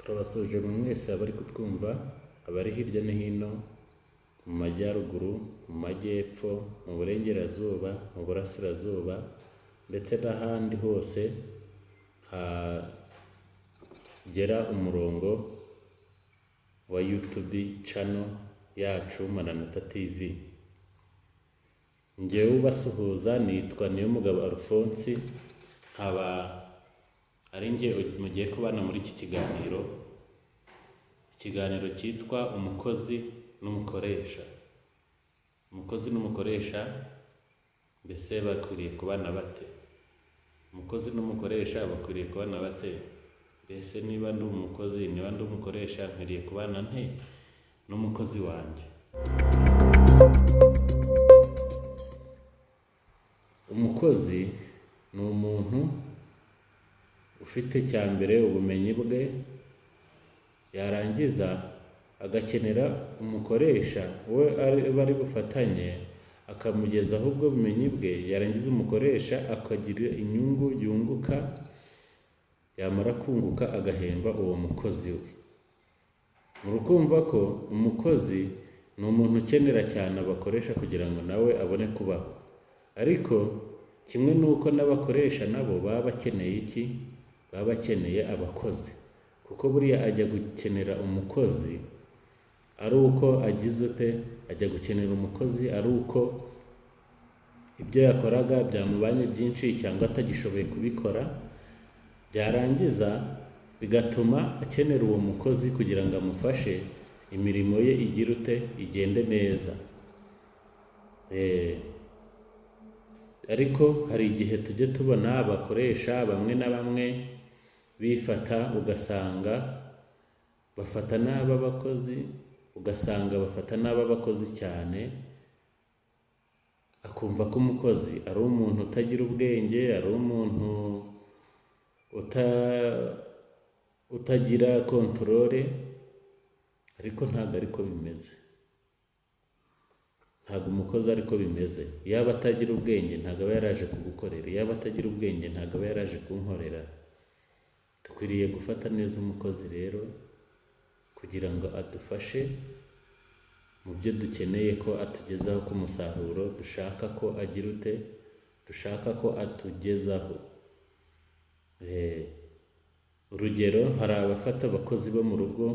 Turabasuhuje mwe mwese abari kutwumva, abari hirya no hino, mu majyaruguru, mu majyepfo, mu burengerazuba, mu burasirazuba ndetse n'ahandi hose hagera umurongo wa YouTube channel yacu Maranatha TV. Njyewe ubasuhuza nitwa Niyomugabo Alphonse, nkaba ari njye mugiye kubana muri iki kiganiro, ikiganiro cyitwa umukozi n'umukoresha. Umukozi n'umukoresha mbese bakwiriye kubana bate? Umukozi n'umukoresha bakwiriye kubana bate? Mbese niba ndi umukozi, niba ndi umukoresha, nkwiriye kubana nte n'umukozi wanjye? Umukozi ni umuntu ufite cya mbere ubumenyi bwe, yarangiza agakenera umukoresha we bari bufatanye akamugezaho ubwo bumenyi bwe, yarangiza umukoresha akagira inyungu yunguka, yamara kunguka agahemba uwo mukozi we. Murukumva ko umukozi ni umuntu ukenera cyane abakoresha kugira ngo nawe abone kubaho, ariko kimwe n'uko n'abakoresha nabo baba bakeneye iki? Baba bakeneye abakozi, kuko buriya ajya gukenera umukozi ari uko agize ute? Ajya gukenera umukozi ari uko ibyo yakoraga byamubanye byinshi cyangwa atagishoboye kubikora, byarangiza bigatuma akenera uwo mukozi kugira ngo amufashe imirimo ye igire ute? Igende neza. Ariko hari igihe tujya tubona abakoresha bamwe na bamwe bifata, ugasanga bafata nabi abakozi, ugasanga bafata nabi abakozi cyane, akumva ko umukozi ari umuntu utagira ubwenge, ari umuntu utagira contrôle, ariko ntabwo ariko bimeze. Ntabwo umukozi ariko bimeze. Yaba atagira ubwenge ntabwo aba yaraje kugukorera, yaba atagira ubwenge ntabwo aba yaraje kunkorera. Dukwiriye gufata neza umukozi rero kugira ngo adufashe mu byo dukeneye ko atugezaho ku musaruro dushaka ko agira ute? Dushaka ko atugezaho. Urugero hari abafata abakozi bo mu rugo,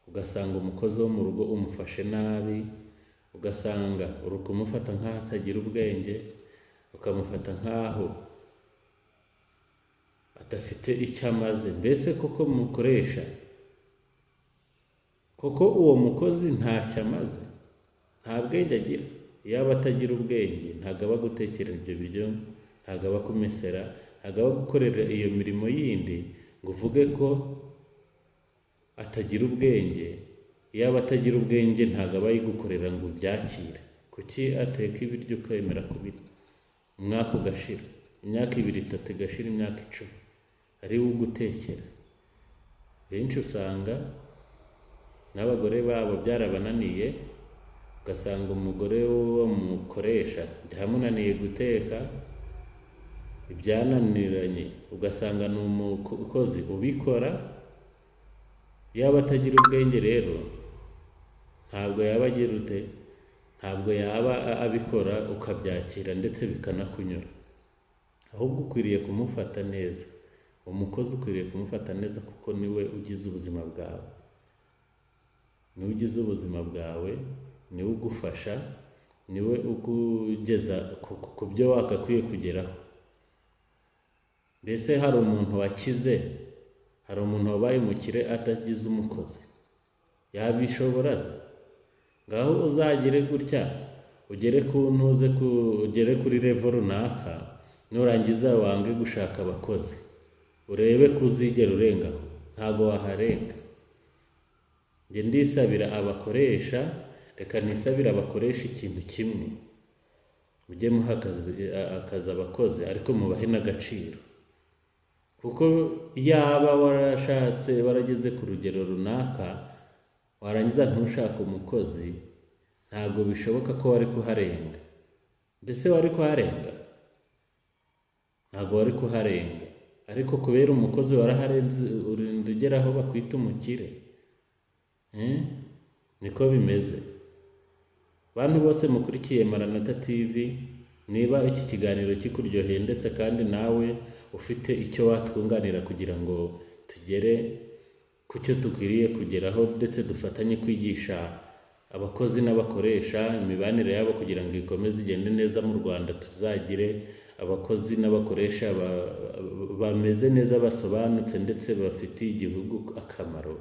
ugasanga umukozi wo mu rugo umufashe nabi, ugasanga uri kumufata nk'aho atagira ubwenge, ukamufata nk'aho adafite icyo amaze. Mbese koko mukoresha, koko uwo mukozi ntacyo amaze, nta bwenge agira? Yaba atagira ubwenge ntabwo aba agutekera ibyo biryo, ntabwo aba akumesera, ntabwo aba agukorera iyo mirimo yindi ngo uvuge ko atagira ubwenge. Yaba atagira ubwenge ntabwo aba ayigukorera ngo ubyakire. Kuki ateka ibiryo ukemera kubirya umwaka ugashira, imyaka ibiri itatu igashira, imyaka 10 ari we ugutekera? Benshi usanga n'abagore babo byarabananiye, ugasanga umugore w'uwo mukoresha byamunaniye guteka, ibyananiranye ugasanga ni umukozi ubikora. Yaba atagira ubwenge rero ntabwo yaba agira ute? Ntabwo yaba abikora ukabyakira ndetse bikanakunyura. Ahubwo ukwiriye kumufata neza. Umukozi ukwiriye kumufata neza kuko niwe ugize ubuzima bwawe, niwe ugize ubuzima bwawe, niwe ugufasha, niwe ukugeza ku byo wagakwiye kugeraho. Mbese hari umuntu wakize, hari umuntu wabaye umukire atagize umukozi? Yabishobora? Ngaho uzagere gutya ugere ku ntuze, ugere kuri level runaka, nurangiza wange gushaka abakozi, urebe ko uzigera urengaho. Ntabwo waharenga. Njye ndisabira abakoresha, reka nisabire abakoresha ikintu kimwe: mujye muha akazi abakozi, ariko mubahe n'agaciro, kuko yaba warashatse warageze ku rugero runaka warangiza ntushake umukozi, ntabwo bishoboka ko wari kuharenga. Mbese wari kuharenga? Ntabwo wari kuharenga. Ariko kubera umukozi waraharenze, urinda ugera aho bakwita umukire. Niko bimeze. Bantu bose mukurikiye Maranatha TV, niba iki kiganiro kikuryoheye ndetse kandi nawe ufite icyo watwunganira kugira ngo tugere ku cyo dukwiriye kugeraho, ndetse dufatanye kwigisha abakozi n'abakoresha imibanire yabo kugira ngo ikomeze igende neza mu Rwanda, tuzagire abakozi n'abakoresha bameze neza, basobanutse ndetse bafitiye igihugu akamaro.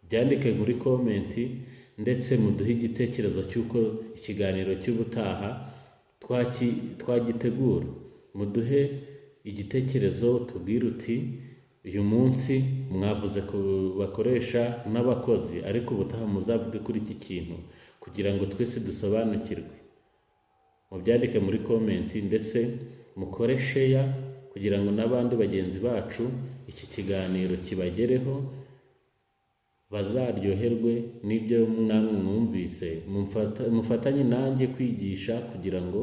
Byandike muri comment, ndetse muduhe igitekerezo cy'uko ikiganiro cy'ubutaha twagitegura. Muduhe igitekerezo, tubwire uti: "Uyu munsi mwavuze ku bakoresha n'abakozi, ariko ubutaha muzavuge kuri iki kintu kugira ngo twese dusobanukirwe." Mubyandike muri comment, ndetse mukore share kugira ngo n'abandi bagenzi bacu iki kiganiro kibagereho, bazaryoherwe n'ibyo namwe mwumvise. Mufatanye nanjye kwigisha kugira ngo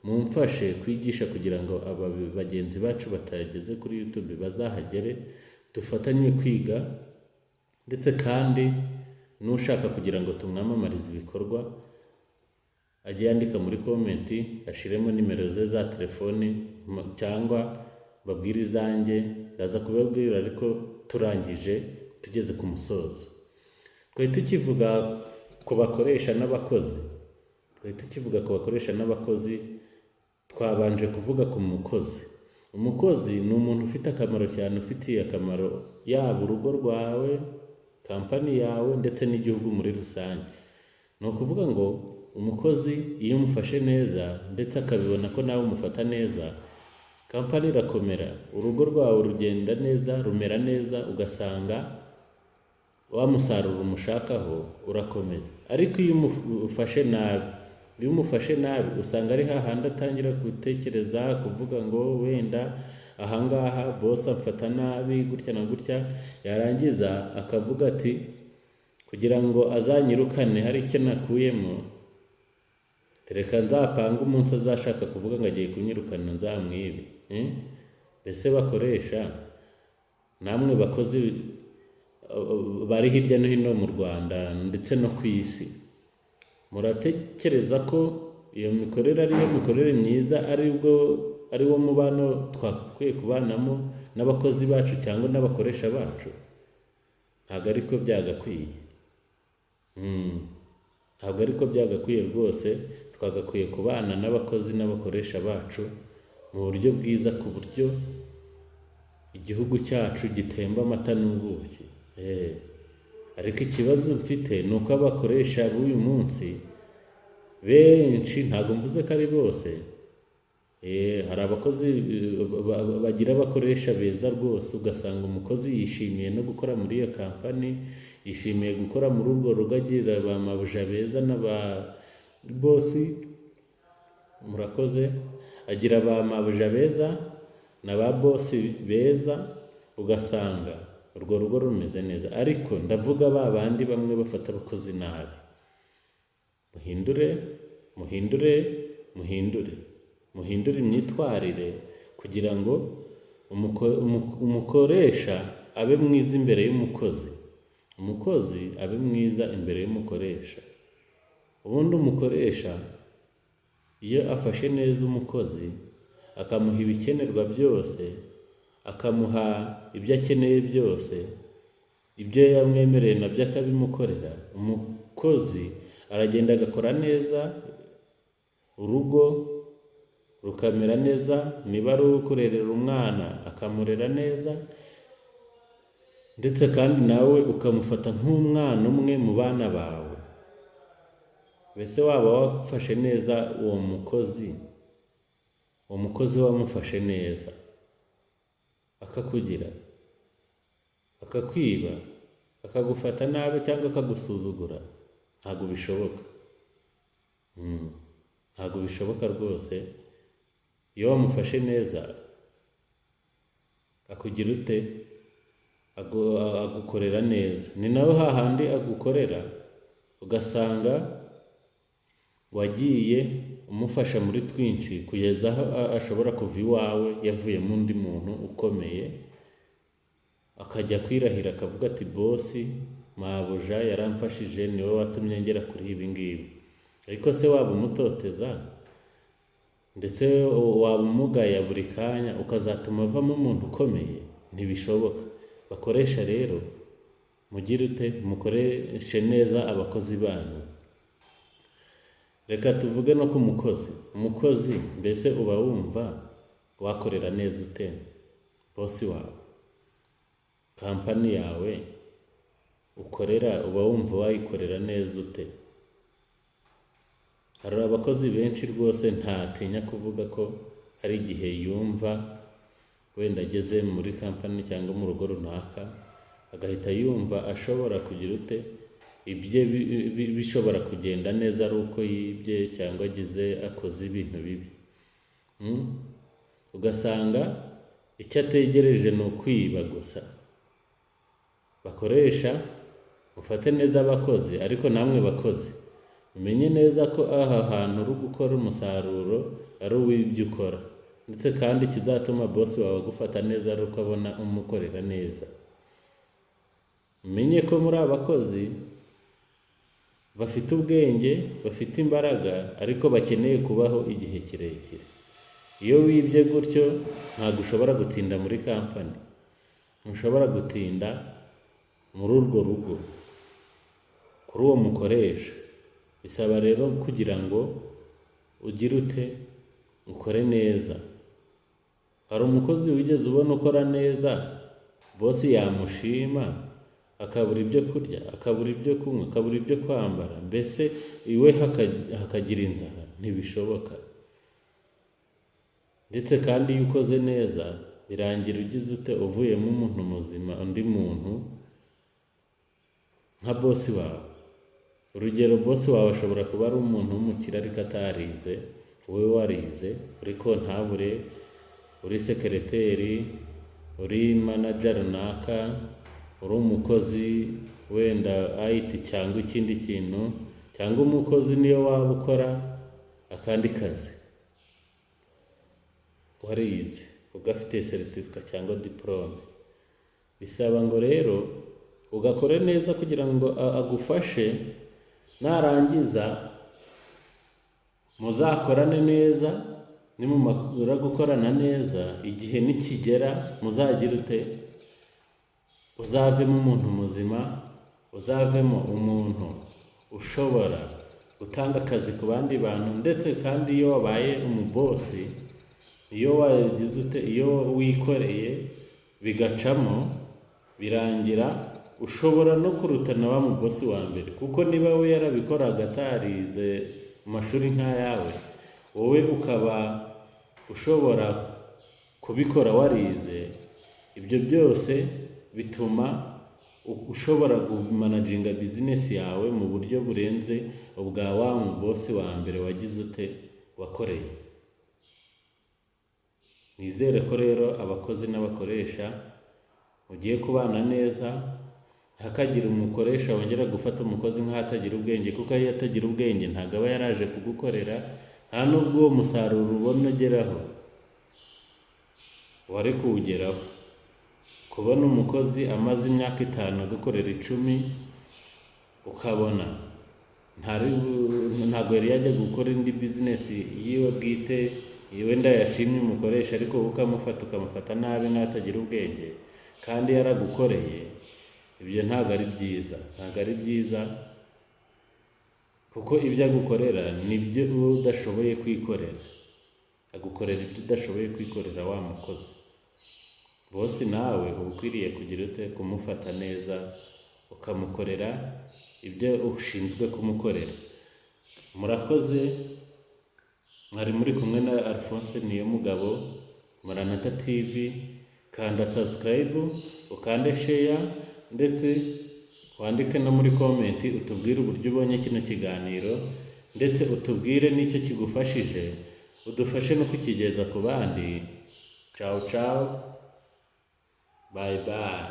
mumfashe kwigisha kugira ngo aba bagenzi bacu batageze kuri YouTube bazahagere, dufatanye kwiga. Ndetse kandi n'ushaka kugira ngo tumwamamarize ibikorwa ajye yandika muri comment, ashiremo nimero ze za telefoni cyangwa babwire izanjye, ndaza kubabwira ariko turangije, tugeze ku musozo. Twari tukivuga ku bakoresha n'abakozi, twari tukivuga ku bakoresha n'abakozi. Twabanje kuvuga ku mukozi. Umukozi ni umuntu ufite akamaro cyane, ufitiye akamaro yaba urugo rwawe, kampani yawe, ndetse n'igihugu muri rusange. Ni ukuvuga ngo umukozi iyo umufashe neza, ndetse akabibona ko nawe umufata neza, kampani irakomera, urugo rwawe rugenda neza, rumera neza, ugasanga wa musaruro umushakaho urakomeye. Ariko iyo umufashe nabi, iyo umufashe nabi, usanga ari hahandi atangira gutekereza kuvuga ngo wenda ahangaha boss amfata nabi gutya na gutya, yarangiza akavuga ati: "Kugira ngo azanyirukane hari icyo nakuyemo, reka nzapange umunsi azashaka kuvuga ngo agiye kunyirukana nzamwibe." Eh? Mbese bakoresha namwe bakozi bari hirya no hino mu Rwanda ndetse no ku isi, muratekereza ko iyo mikorere ariyo mikorere myiza, aribwo ari wo mubano twakwiye kubanamo n'abakozi bacu cyangwa n'abakoresha bacu? Ntabwo ariko byagakwiye. Ntabwo ariko byagakwiye rwose. Twagakwiye kubana n'abakozi n'abakoresha bacu mu buryo bwiza, ku buryo igihugu cyacu gitemba amata n'ubuki. Ariko ikibazo mfite ni uko abakoresha b'uyu munsi benshi, ntabwo mvuze ko ari bose, hari abakozi bagira abakoresha beza rwose, ugasanga umukozi yishimiye no gukora muri iyo kampani, yishimiye gukora muri urwo rugo, agira ba mabuja beza n'aba boss, murakoze, agira ba mabuja beza na ba boss beza, ugasanga urwo rugo rumeze neza. Ariko ndavuga ba bandi bamwe bafata abakozi nabi. Muhindure, muhindure, muhindure, muhindure imyitwarire kugira ngo umukoresha abe mwiza imbere y'umukozi, umukozi abe mwiza imbere y'umukoresha. Ubundi umukoresha iyo afashe neza umukozi, akamuha ibikenerwa byose, akamuha ibyo akeneye byose, ibyo yamwemereye nabyo akabimukorera, umukozi aragenda agakora neza, urugo rukamera neza. Niba ari ukurerera umwana, akamurera neza, ndetse kandi nawe ukamufata nk'umwana umwe mu bana bawe. Mbese waba wafashe neza uwo mukozi, uwo mukozi wamufashe neza, akakugira, akakwiba, akagufata nabi cyangwa akagusuzugura? Ntabwo bishoboka. Ntabwo bishoboka rwose. Iyo wamufashe neza akugira ute? Agukorera neza. Ni nawe hahandi agukorera, ugasanga wagiye umufasha muri twinshi, kugeza aho ashobora kuva iwawe yavuyemo undi muntu ukomeye. Akajya kwirahira akavuga ati: "Boss, mabuja yaramfashije, niwe watumye ngera kuri ibi ngibi." Ariko se waba umutoteza, ndetse waba umugaya buri kanya, ukazatuma avamo umuntu ukomeye? Ntibishoboka. Bakoresha rero, mugire ute? Mukoreshe neza abakozi banyu. Reka tuvuge no ku mukozi. Umukozi mbese uba wumva wakorera neza ute boss wawe? Company yawe ukorera, uba wumva wayikorera neza ute? Hari abakozi benshi rwose ntatinya kuvuga ko hari igihe yumva wenda ageze muri company cyangwa mu rugo runaka, agahita yumva ashobora kugira ute, ibye bishobora kugenda neza ari uko yibye cyangwa agize akoze ibintu bibi. Ugasanga icyo ategereje ni ukwiba gusa. Bakoresha, mufate neza abakozi, ariko namwe bakozi umenye neza ko aha hantu uri gukora umusaruro ari uw'ibyo ukora, ndetse kandi ikizatuma boss wawe agufata neza ari uko abona umukorera neza. Umenye ko muri abakozi bafite ubwenge, bafite imbaraga, ariko bakeneye kubaho igihe kirekire. Iyo wibye gutyo, ntabwo ushobora gutinda muri company, ntushobora gutinda muri urwo rugo kuri uwo mukoresha. Bisaba rero kugira ngo ugire ute, ukore neza. Hari umukozi wigeze ubona ukora neza, boss yamushima akabura ibyo kurya, akabura ibyo kunywa, akabura ibyo kwambara, mbese iwe hakagira inzara? Ntibishoboka. Ndetse kandi iyo ukoze neza, birangira ugize ute, uvuyemo umuntu muzima, undi muntu nka boss wawe. Urugero, boss wawe ashobora kuba ari umuntu w'umukire ariko atarize, wowe warize, uri comptable, uri secretary, uri manager runaka, uri umukozi wenda IT cyangwa ikindi kintu, cyangwa umukozi niyo waba ukora akandi kazi, warize, ugafite certificat cyangwa diplôme. Bisaba ngo rero ugakore neza kugira ngo agufashe, narangiza muzakorane neza. Nimumara gukorana neza, igihe nikigera muzagire ute, uzavemo umuntu muzima, uzavemo umuntu ushobora gutanga akazi ku bandi bantu. Ndetse kandi iyo wabaye umuboss, iyo wagize ute, iyo wikoreye bigacamo, birangira ushobora no kuruta na wa muboss wa mbere, kuko niba we yarabikoraga atarize mu mashuri nk'ayawe, wowe ukaba ushobora kubikora warize, ibyo byose bituma ushobora kumanaginga business yawe mu buryo burenze ubwa wa muboss wa mbere wagize ute, wakoreye. Nizere ko rero abakozi n'abakoresha mugiye kubana neza, ntihakagire umukoresha wongera gufata umukozi nk'aho atagira ubwenge, kuko iyo atagira ubwenge ntabwo aba yaraje kugukorera, nta n'ubwo uwo musaruro ubona ugeraho wari kuwugeraho. Kubona umukozi amaze imyaka 5 agukorera 10, ukabona ntabwo yari yajya gukora indi business yiwe bwite, wenda yashimye umukoresha, ariko wowe ukamufata nabi nk'aho atagira ubwenge kandi yaragukoreye, ibyo ntabwo ari byiza, ntabwo ari byiza, kuko ibyo agukorera nibyo wowe udashoboye kwikorera. Agukorera ibyo udashoboye kwikorera wa mukozi. Boss nawe uba ukwiriye kugira ute, kumufata neza, ukamukorera ibyo ushinzwe kumukorera. Murakoze, mwari muri kumwe na Alphonse Niyomugabo, Maranatha TV. Kanda subscribe, ukande share, ndetse wandike no muri comment utubwire uburyo ubonye kino kiganiro, ndetse utubwire n'icyo kigufashije, udufashe no kukigeza ku bandi. Ciao ciao, bye bye.